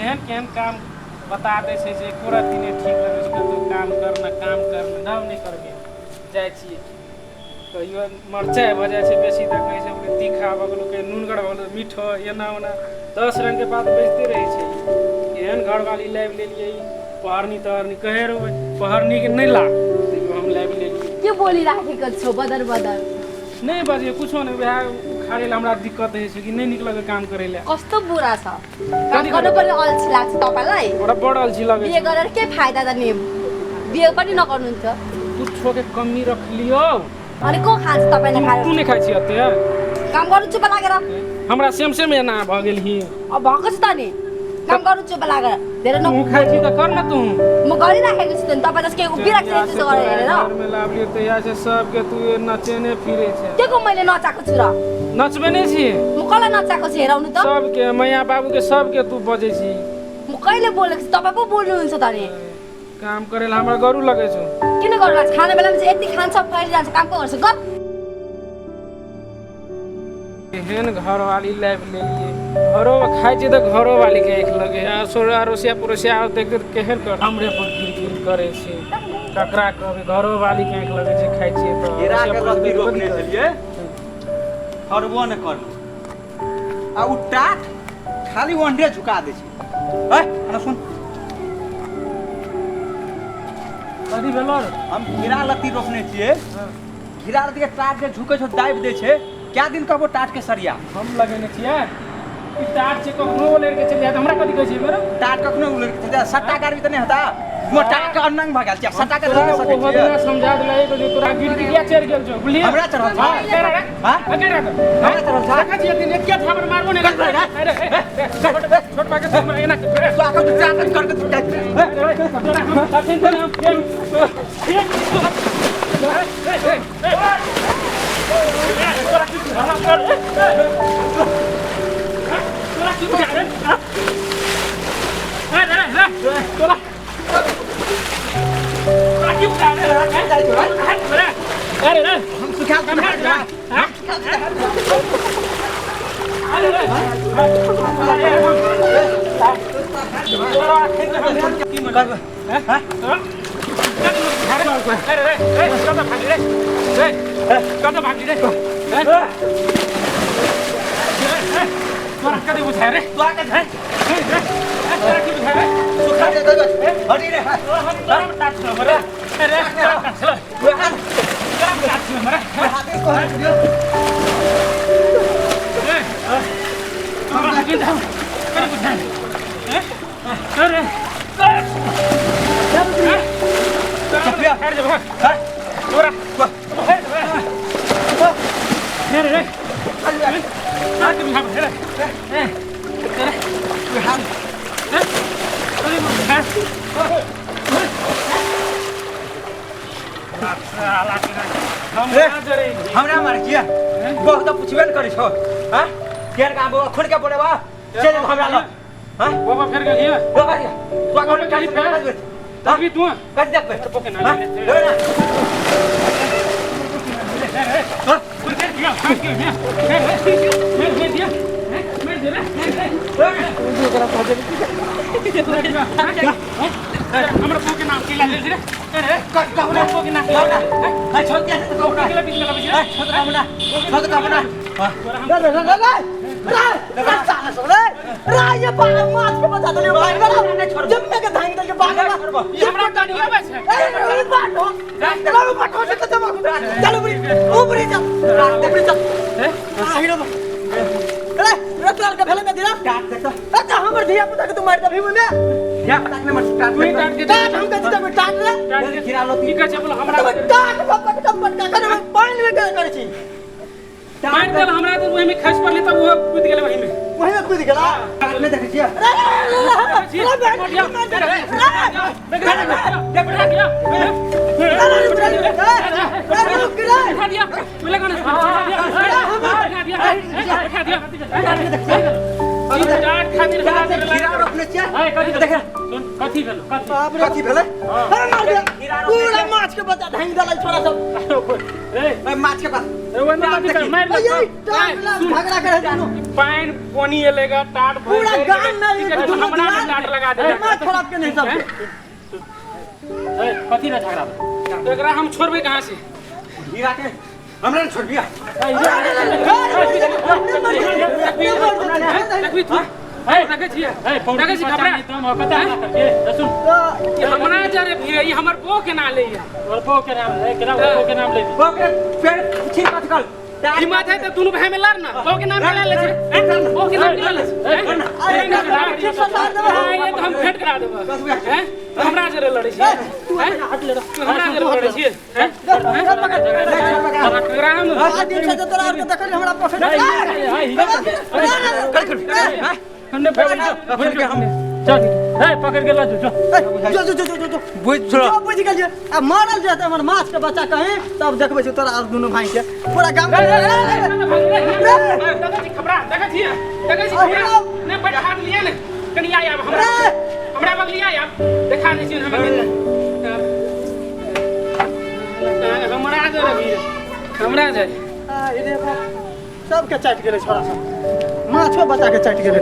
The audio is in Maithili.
केहन केहन काम बता दै छै जे एको रत्ती नहि ठीक लगै छै। कतहु काम करना, काम करना नाम नहि करबै, जाइ छियै। कहियो मरचाइ भऽ जाइ छै बेसी तऽ कहै छै ओकरे तीखा भऽ गेलौ, कहियो नूनगर भऽ गेलौ, मीठो, एना ओना 10 रङ्गके बात बजिते रहै छै। एहन घरवाली लाबि लेलियै, पहरनी तहरनी कहै रहबै पहरनीके नहि ला, तैयो हम लाबि लेलियै। के बोलिराखेको छौ बदर बदर? नहि बजै कुछो नहि, वएह उखाड़ै लए हमरा दिक्कत होइ छै कि नहि नीक लगै काम करै लए। कस्तो बुरा छ काम गर्नु पनि अल्छी लाग्छ तपाईँलाई? हमरा बड़ अल्छी लगै बिहे छै। गरेर के फाइदा त नि, बिहे पनि नगर्नुहुन्छ। कुछो के कमी रख लियौ। अनि को खान्छ तपाईँले खाएर? तू नहि खाइ छी एते? काम गर्नु चुप लागेर। हमरा सेम सेम एना भऽ गेल ही। अब भएको छ त नि, काम गर्नु चुप लागेर धेरै न। तू खाइ छी तऽ कर न तू। म गरिराखेको छु त नि, तपाईँ जस्तो के उभिरहेको छु त्यसो गरेर हेरेर। घरमे लाबलियो तहिया से सबके तू नचेने फिरे छै। के को मैले नचाएको छु र? नचबे नहि छी? म कसलाई नचाएको छु हेराउनु त? सबके, मैया बाबूके सबके तू बजै छी। म कहिले बोलेको छु? तपाईँ पो बोल्नुहुन्छ त नि। काम करै ला हमरा गरु लगै छौ। किन गरु लाग्छ? खाने बेलामा चाहिँ यति खान्छ फैलिजान्छ, काम को गर्छ गर। एहन घरवाली लाबि लेलियै, घरो खाइ छै तऽ घरोवालीके आँखि लगै आ अड़ोसिया पड़ोसिया आर देखतै तऽ केहन कर हमरे पर गिर गिर करै छै। ककरा कहबै, घरोवालीके आँखि लगै छै खाइ छियै तऽ। केराके अड़ोसिया लत्ती पड़ोसिया रोपने कथी छलियै, फड़बो नहि करलै आ उ टाट खाली ओन्डे झुका दै छै। है एना सुन, कथी भेलो रे? हम घेरा लत्ती रोपने छियै, घेरा लत्ती के टाट जे झुकै छै दाबि दै छै। क्या दिन कहबो टाट के सरिया? हम लगेने छियै ई टाट छै, कखनो उलरि के चलि जायत, हमरा कथी कहै छै मेरो? टाट कखनो उलरि के चलि जायत, सट्टा गाड़बी तऽ नहि हेता। वो टाट के अनंग भऽ गेल छै, सट्टा के धऽ सकै ओहो छियै। दिना समझा देला एगो जे तोरा गिरगिटिया चढ़ि गेल छौ, बुझलियै? हमरा चढ़ल छै। हँ, केरा रे। हँ? हँ, केरा रे। हमरा चढ़ल छै। देखै छियै दिन एके झापड़ मारबो नहि। अरे, छोट भाइके एना तो आखो तू चार कर के तू तोरा हम अखन तऽ हम तोरा की बुझा रे? तोरा तोरा की बुझा रे? अरे रे, हम सुखा अरे रे, तोरा अखन तऽ हम की करबै? अरे रे, कतऽ भागली रे? कतऽ भागली रे? तोरा कति बुझायो रे? तोरा के तोरा की बुझायो रे? सुखा दे दे हटी रे। तोरा हम तोरा टाट छलो रे। अरे टाट छलो, तोरा टाट छलो रे। हाथे को हट दियो। तोरा की कति बुझायो? अरे चपिया हट जा, तोरा अरे रे, हमरा मारे छियै बहुत तऽ पुछबे ने करै छौ। हँ, केहन काम बौआ खोल के बोलेबा चलि हमरा लग। हँ बाबा फेर गेलियै बाबा तू आगे गेली फेर तभी तू कथी देखबै? पोके ना हँ ले ना। हमरा पोके नाम के ला रे? अरे कहू ना, पोके नाम कहू ना। है छोड़ के कहू ना। के बीच लगा? है छोड़ कहू ना, छोड़ कहू ना। रे रे रे रे रे रे साला सब रे रे, ये पागल माछ के बचा देलियो पागल जम्मे के धांग देलियो पागल। हमरा टानी आबै छै। ए रे बाटो चलो, बाटो से तो जमा चल, ऊपरी ऊपरी चल, ऊपरी चल। आ हिरो रे रतलाल के भेले में दिला काट देख। ए त हमर धिया पुता के तू मार देबी में? धिया पुता के मत काट। तू ही टाट के। टाट हम कथि देबै टाट रे? गिरा लो। की कहै छै बोलो हमरा। तब टाट पटका पटका करे पानि में के करै छी? मारि देल हमरा तऽ ओहिमे खसि पड़लै तब ओहो कूदि गेलै ओहिमे। ओहिमे कूदि गेला? काट नहि देखै छियै? गिरा रोपने छियै। देख कथी भेल? कथी कथी भेलै? पूरा माछ के बच्चा धांगि देलै छोरा सब। ए माछ के पास ओहिमे कथी कर मारि अये लेलकौ। टांग ला झगड़ा करे दुनू पानि पानि एलेगा टाट भरि पूरा गेलै। गाम में की कहै छै, दुनू हमरा ने दियाद टाट लगा दे दिमाग खराब के नहीं सबके। ए, कथी ला झगड़ा भेल? एकरा हम छोड़बै कहाँ से? हीरा के हमरा ने छोड़बिया। देखबी तू, देखै छियै, ए, पौड़ी देखै छी बच्चा घबरा नहीं तो हम कता हल्ला करबियै? ए, सुन, ई हमरा जरे भिड़े, ई हमर बो केना लैया? तोहर बहू के नाम ले, केना बहू के नाम लेबी? ओकरे पेड़ छी कथकल। हिम्मत है तऽ दुनू भाई में लड़ ना, बो के नाम केना लै छै? बो के नाम केना लै छै? ये तऽ हम भेंट करा देबै। हैं? तू हमरा जरे लड़ै छियै? हैं? तू हमरा जरे लड़ै छियै? हैं? एकरा हम हमने पकड़ पकड़ के हम चल, ए, पकड़ के ला जो, जो। जो जो जो जो जो बुझ छोड़। जो बुझि गेलियै आ मरल जेतै हमर माछ के बच्चा कहीं तब देखबै छी तोरा आर दुनू भाई के पूरा गाम। देखै छी खबरा, देखै छियै, देखै छी खबरा। नहि बैठा देलियै ने, कनि आइ आब हमरा, हमरा बगलिया आब देखा दै छियै। हमरा हमरा जरे भिड़े, हमरा जरे सबके चाटि गेलै छोड़ा सब, माछो बच्चा के चाटि गेलै।